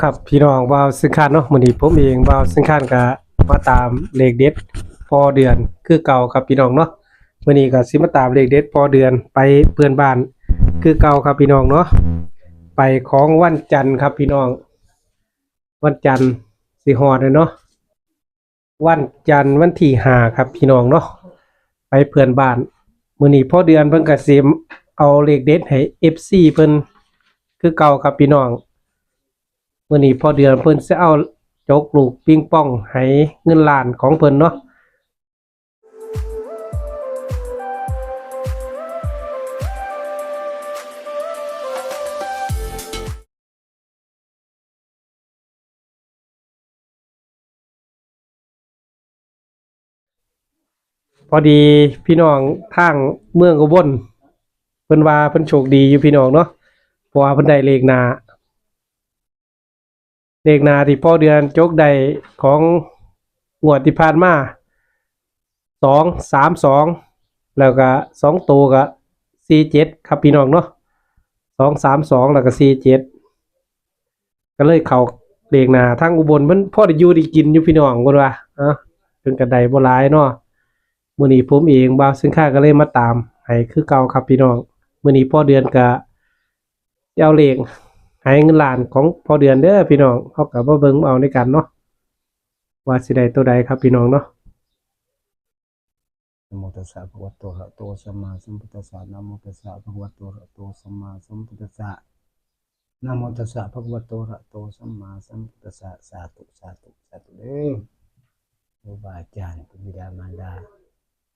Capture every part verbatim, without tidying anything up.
ครับพี่น้อง บ่าวเชียงคานเนาะ มื้อนี้ผมเอง บ่าวเชียงคานก็มาตามเลขเด็ดพ่อเดือนคือเก่าครับพี่น้องเนาะ มื้อนี้ก็สิมาตามเลขเด็ดพ่อเดือนไปเพื่อนบ้านคือเก่าครับพี่น้องเนาะ ไปของวันจันทร์ครับพี่น้อง วันจันทร์สิฮอดแล้วเนาะ วันจันทร์วันที่ห้าครับพี่น้องเนาะ ไปเพื่อนบ้าน มื้อนี้พ่อเดือนเพิ่นก็สิเอาเลขเด็ดให้ เอฟซี เพิ่นคือเก่าครับพี่น้อง มื้อนี้พ่อเดือนเพิ่นสิเอาจกลูกปิงปองให้เงินล้านของเพิ่นเนาะ พอดีพี่น้องทางเมืองอุบล เพิ่นว่าเพิ่นโชคดีอยู่พี่น้องเนาะ เพราะว่าเพิ่นได้เลขหน้า เลขหน้าที่พ่อเดือนจกได้ของงวดที่ผ่านมา สองสามสอง แล้วก็สองตัวก็สี่เจ็ดครับพี่น้องเนาะ สองสามสอง แล้วก็สี่เจ็ด ก็เลยเข้าเลขหน้าทางอุบล มันพอได้อยู่ได้กินอยู่พี่น้อง เพิ่นว่า เอ้า เพิ่นก็ได้บ่หลายเนาะ มื้อนี้ผมเอง บ่าวเชียงคานก็เลยมาตามให้คือเก่าครับพี่น้อง มื้อนี้พ่อเดือนก็สิเอาเลขให้เงินล้านของพ่อเดือนเด้อพี่น้อง เฮาก็มาเบิ่งเอาด้วยกันเนาะ ว่าสิได้ตัวใดครับพี่น้องเนาะ นะโมตัสสะ ภะคะวะโต อะระหะโต สัมมาสัมพุทธัสสะ นะโมตัสสะ ภะคะวะโต อะระหะโต สัมมาสัมพุทธัสสะ นะโมตัสสะ ภะคะวะโต อะระหะโต สัมมาสัมพุทธัสสะ สาธุ สาธุ สาธุเด้อ ครูบาอาจารย์ คุณบิดามารดา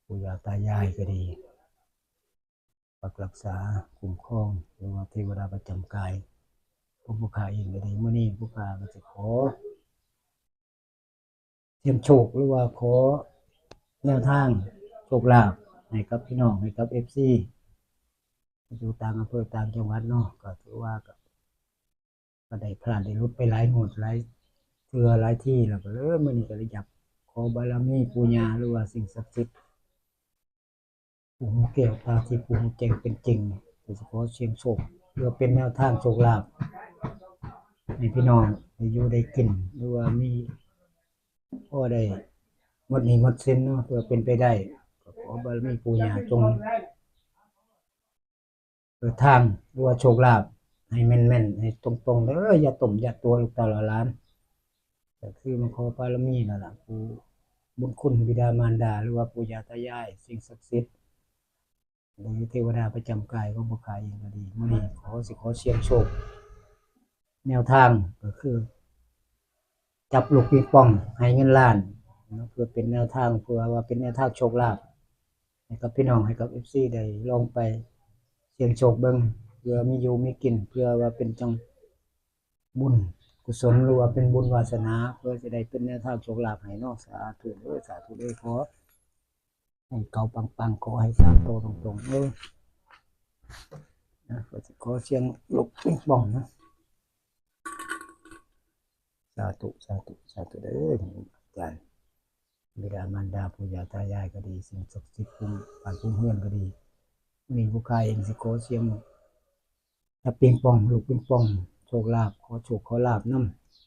ปู่ย่าตายายก็ดี ปกปักรักษา คุ้มครอง หรือว่าเทวดาประจำกาย ของผู้ข้าเองก็ดี มื้อนี้ผู้ข้าก็สิขอ เสี่ยงโชค หรือว่าขอแนวทางโชคลาภให้กับพี่น้อง ให้กับ เอฟซี อยู่ต่างอำเภอต่างจังหวัดเนาะ ก็ถือว่าก็ ก็ได้พลาดได้หลุดไปหลายงวดหลายเทื่อหลายทีแล้ว ก็เลยมื้อนี้ก็เลยอยากขอบารมีปู่ย่า หรือว่าสิ่งศักดิ์สิทธิ์ ผู้ฮู้แก้วตาทิพย์ ผู้ฮู้แจ้งเป็นจริง ก็สิขอเสี่ยงโชค เพื่อเป็นแนวทางโชคลาภ ให้พี่น้องได้อยู่ได้กิน หรือว่ามี พอได้หมดหนี้หมดสินเนาะ เพื่อเป็นไปได้ ก็ขอบารมีปู่ย่าจงเปิดทาง หรือว่าโชคลาภให้แม่นๆ ให้ตรงๆ เด้อ อย่าต้มอย่าตั๋วลูกเต้าหลาน ก็คือมาขอบารมีนั่นล่ะ ปู่บุญคุณบิดามารดา หรือว่าปู่ย่าตายาย สิ่งศักดิ์สิทธิ์ หรือเทวดาประจำกายของพวกข้าเองก็ดี มื้อนี้ขอสิขอเสี่ยงโชค แนวทางก็คือ จับลูกปิงปองให้เงินล้านเนาะ เพื่อเป็นแนวทาง เพื่อว่าเป็นแนวทางโชคลาภ ให้กับพี่น้อง ให้กับ เอฟซี ได้ลองไปเสี่ยงโชคเบิ่ง เพื่อมีอยู่มีกิน เพื่อว่าเป็นจังบุญกุศล หรือว่าเป็นบุญวาสนา เพื่อจะได้เป็นแนวทางโชคลาภให้เนาะ สาธุเด้อ สาธุเด้อ ขอให้เก่าปังๆ ขอให้สามตัวตรงๆ เด้อ นะ ก็สิขอเสี่ยงลูกปิงปองนะ สาธุ สาธุ สาธุเด้อ อาจารย์ บิดามารดา ปู่ย่าตายายก็ดี สิ่งศักดิ์สิทธิ์คุ้มบ้านคุ้มเฮือนก็ดี มื้อนี้ผู้ข้าเองสิขอเสี่ยงจับปิงปอง ลูกปิงปอง โชคลาภ ขอโชคขอลาภน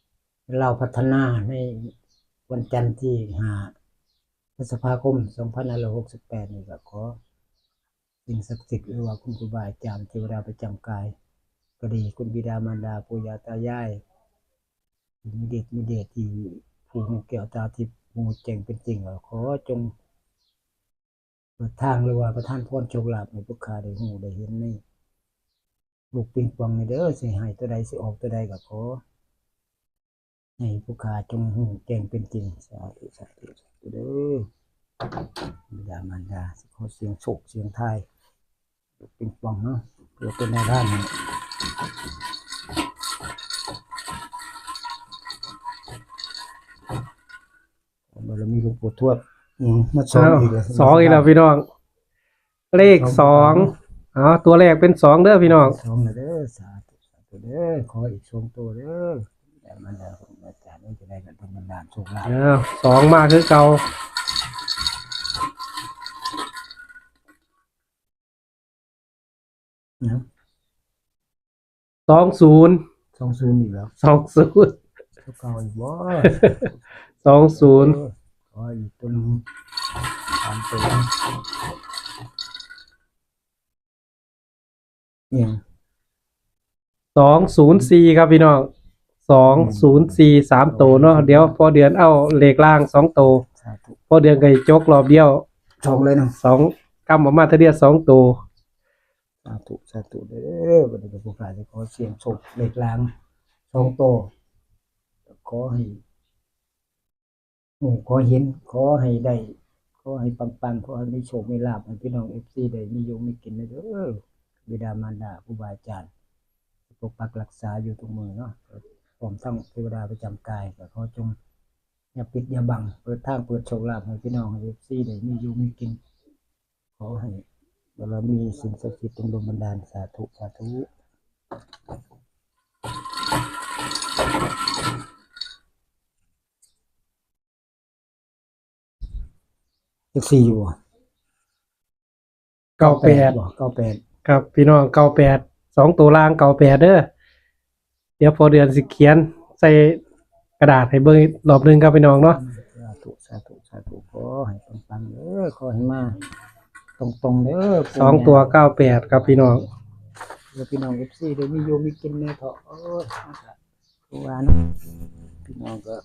ำ ลาวพัฒนาในวันจันทร์ที่ห้า พฤษภาคม สองพันห้าร้อยหกสิบแปด นี่ก็ขอสิ่งศักดิ์สิทธิ์ หรือว่าคุณครูบาอาจารย์ เทวดาประจำกายก็ดี คุณบิดามารดา ปู่ย่าตายาย มีเดชมีเดชที่ผู้ฮู้แก้วตาทิพย์ ฮู้แจ้งเป็นจริง ก็ขอจงเปิดทาง หรือว่าประทานพรโชคลาภให้พวกข้าได้ฮู้ได้เห็นในลูกปิงปองนี่เด้อ สิให้ตัวใด สิออกตัวใดก็ขอ ให้พวกข้าจงฮู้แจ้งเป็นจริง สาธุ สาธุ สาธุเด้อ บิดามารดา สิขอเสี่ยงโชคเสี่ยงทาย ลูกปิงปองเนาะ เพื่อเป็นแนวทางให้ บารมีหลวงปู่ทวด อืม มาสอง อ้าว อีกแล้ว สองอีกแล้วพี่น้อง เลขสอง สอง อ๋อ ตัวแรกเป็นสองเด้อพี่น้อง สองนะเด้อ สาธุ สาธุเด้อ ขออีกสองตัวเด้อ แต่มันจะ อาจารย์นี่จะได้กันเป็นบรรดาลโชคลาภ อ้าว สองมาคือเก่า นะ สองศูนย์ สองศูนย์อีกแล้ว สองศูนย์ ตัวเก่าอีกบ่ สองศูนย์ เออ ขออีกตัวหนึ่ง สามตัว เนี่ย สองศูนย์สี่ ครับพี่น้อง สองศูนย์สี่ สามตัวเนาะ เดี๋ยวพอเดือนเอาเลขล่างสองตัว สาธุ พอเดือนก็จกรอบเดียว สองเลยเนาะ สอง กำออกมาเทื่อเดียวสองตัว สาธุ สาธุเด้อ วันนี้ก็ผู้ข้าจะขอเสี่ยงโชคเลขล่างสองตัว ขอให้ โอ้ ขอเห็น ขอให้ได้ ขอให้ปังๆ ขอให้มีโชคมีลาภ ให้พี่น้อง เอฟซี ได้มีอยู่มีกินเด้อ บิดามารดา ครูบาอาจารย์ ปกปักรักษาอยู่ทุกมื้อเนาะ พร้อมทั้งเทวดาประจำกาย ก็ขอจงอย่าปิดอย่าบัง เปิดทางเปิดโชคลาภให้พี่น้อง เอฟซี ได้มีอยู่มีกิน ขอให้บารมีสิ่งศักดิ์สิทธิ์จงดลบันดาล สาธุ สาธุ เลขสี่อยู่บ่ เก้าแปด บ่ เก้าแปด ครับ พี่น้อง เก้าแปด สองตัวล่าง เก้าแปด เด้อ เดี๋ยวพอเดือนสิเขียนใส่กระดาษให้เบิ่งอีกรอบหนึ่งครับพี่น้องเนาะ สาธุ สาธุ สาธุ ขอให้ปังๆ เด้อ ขอให้มาตรงๆ เด้อ สองตัว เก้าแปด ครับพี่น้อง เด้อพี่น้อง เอฟซี ได้มีอยู่มีกินแน่เถาะ โอ้ย คือว่าเนาะ พี่น้องก็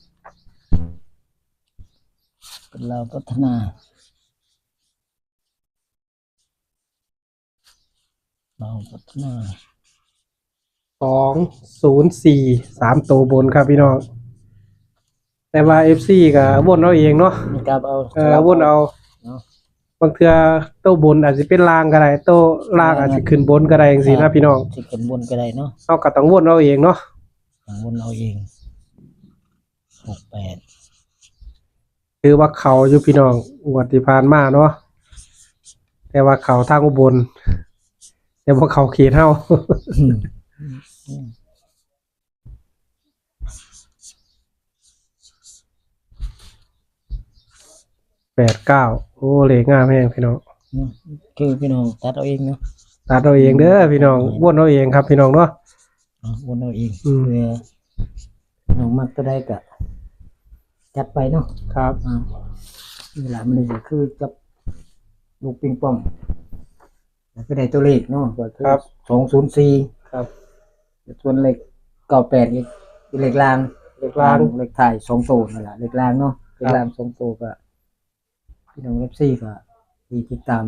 เป็นลาวพัฒนา ลาวพัฒนา สองศูนย์สี่ สามตัวบนครับพี่น้อง แต่ว่า เอฟซี ก็วนเอาเองเนาะ ครับ เอา เออ วนเอา เนาะ บางเทื่อตัวบนอาจจะเป็นล่างก็ได้ ตัวล่างอาจจะขึ้นบนก็ได้จังซี้นะพี่น้อง สิขึ้นบนก็ได้เนาะ เฮาก็ต้องวนเอาเองเนาะ ต้องวนเอาเอง หกแปด ถือว่าเข้าอยู่พี่น้อง งวดที่ผ่านมาเนาะ แต่ว่าเข้าทางอุบล แต่บ่เข้าเขตเฮา อืม อืม แปดเก้า โอ้ เลขงามแฮงพี่น้อง อืม คือพี่น้องตัดเอาเองเนาะ ตัดเอาเองเด้อพี่น้อง วนเอาเองครับพี่น้องเนาะ อ่ะ วนเอาเอง อืม เพื่อน้องมักตัวใดก็จัดไปเนาะ ครับ อ่า นี่ล่ะ มันก็คือกับลูกปิงปอง แล้วก็ได้ตัวเลขเนาะ ก็คือ ครับ สองศูนย์สี่ ครับ ส่วนเลขเก้าแปด นี่เป็นเลขล่าง เลขล่าง เลขท้ายสองตัวนั่นล่ะ เลขล่างเนาะ ครับ เลขล่างสองตัวก็ พี่น้อง เอฟซี ก็ที่ติดตาม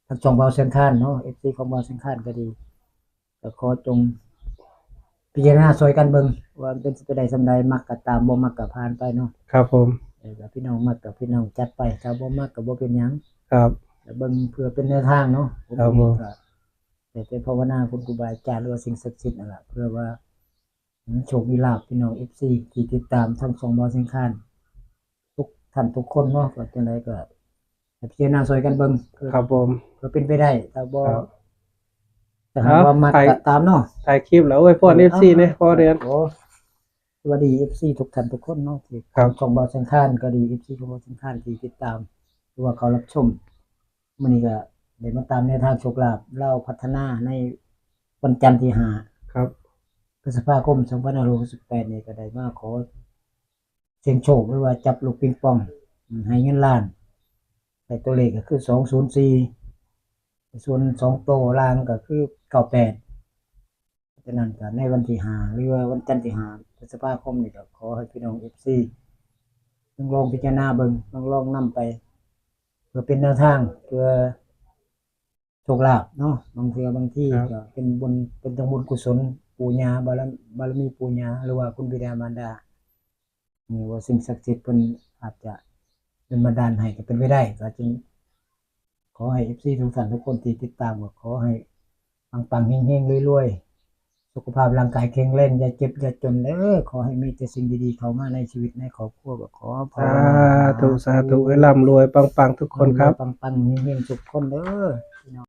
ทางช่องบ่าวเชียงคานเนาะ เอฟซี ของบ่าวเชียงคานก็ดี ก็ขอจงพิจารณาช่วยกันเบิ่ง ว่ามันเป็นสิไปได้ส่ำใด มักก็ตาม บ่มักก็ผ่านไปเนาะ ครับผม เออ ก็พี่น้องมักก็พี่น้องจัดไป ถ้าบ่มักก็บ่เป็นหยัง ครับ ก็เบิ่งเพื่อเป็นแนวทางเนาะ ครับผม ก็แต่ไปภาวนาคุณครูบาอาจารย์ หรือว่าสิ่งศักดิ์สิทธิ์นั่นล่ะ เพื่อว่า มีโชคมีลาภพี่น้อง เอฟซี ที่ติดตามทางช่องบ่าวเชียงคาน ทุกท่านทุกคนเนาะ ก็จังใดก็ให้พิจารณาช่วยกันเบิ่ง ครับผม เพื่อเป็นไปได้ ถ้าบ่ ครับ ถ้าหากว่ามัก เอา ถ่าย ก็ตามเนาะ ถ่ายคลิปแล้วอวยพร เออ เอฟซี เนี่ย เอา พอเดือน โอ้ สวัสดี เอฟซี ทุกท่านทุกคนเนาะ ที่ ครับ ช่องบ่าวเชียงคานก็ดี เอฟซี ของบ่าวเชียงคานที่ติดตาม หรือว่าเขารับชม มื้อนี้ก็ได้มาตามแนวทางโชคลาภลาวพัฒนาในวันจันทร์ที่ห้า ครับ พฤษภาคม สองพันห้าร้อยหกสิบแปด นี่ก็ได้มาขอเสี่ยงโชค หรือว่าจับลูกปิงปอง อืม ให้เงินล้าน ได้ตัวเลขก็คือ สองศูนย์สี่ ส่วนสองตัวล่างก็คือ เก้าแปด ฉะนั้นก็ในวันที่ห้า หรือว่าวันจันทร์ที่ห้า พฤษภาคมนี่ก็ขอให้พี่น้อง เอฟซี ลองลองพิจารณาเบิ่ง ลองลองนำไป เพื่อเป็นแนวทาง เพื่อโชคลาภเนาะ บางเทื่อบางที ครับ ก็เป็นบุญ เป็นทางบุญกุศลปู่ย่า บาร- บารมีปู่ย่า หรือว่าคุณบิดามารดา หรือว่าสิ่งศักดิ์สิทธิ์เพิ่นอาจจะดลบันดาลให้ก็เป็นไปได้ ก็จึงขอให้ เอฟซี ทุกท่านทุกคนที่ติดตามก็ขอให้ปังๆ เฮงๆ รวยๆ สุขภาพร่างกายแข็งแรง อย่าเจ็บอย่าจนเด้อ ขอให้มีแต่สิ่งดีๆ เข้ามาในชีวิตในครอบครัว ก็ขอภาวนา สาธุ สาธุ ให้ร่ำรวยปังๆ ทุกคนครับ ร่ำรวยปังๆ เฮงๆ ทุกคนเด้อ